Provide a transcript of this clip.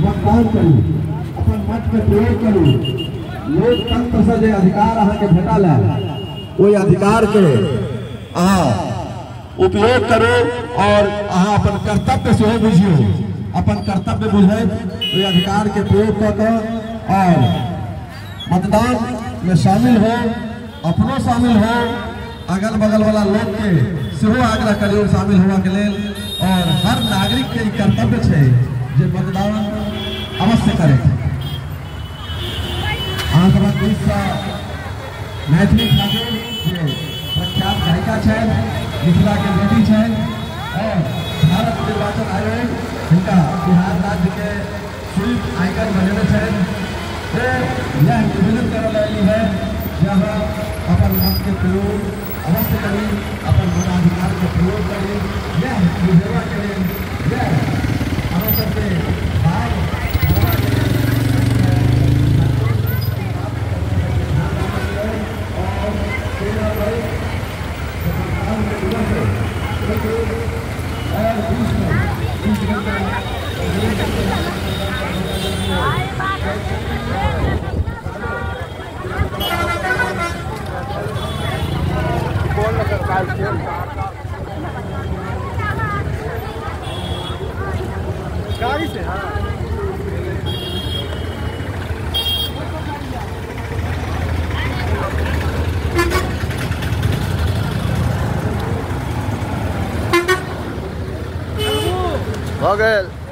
मतदान करू, अपन मत के प्रयोग करू। लोकतंत्र से जे अधिकार अहाँ के भेटल है ओहि अधिकार के अहाँ उपयोग करू और अहाँ अपन कर्तव्य सेहो बुझियौ। अपन कर्तव्य बुझैत ओहि अधिकार के प्रयोग कऽ कऽ और मतदान में शामिल हो, अपनो शामिल हो, अगल बगल वाला लोग के सेहो आग्रह करियौ शामिल होवा के लेल। और हर नागरिक के कर्तव्य छै जे मतदान अवश्य करे। अहाँ सबक बीचसँ मैथिली ठाकुर जे प्रख्यात गायिका छथि, मिथिला के बेटी छथि और भारत निर्वाचन आयोग हिनका बिहार राज्य के स्वीप आइकन बनेने छथि, ओ यह निवेदन करऽ लगली है जे अहाँ अपन मत के प्रयोग अवश्य करी, अपन मताधिकार के प्रयोग करी। यह बुझेबा के लेल, यह अहाँ सबके भाग गाड़ी से। हाँ हो गए।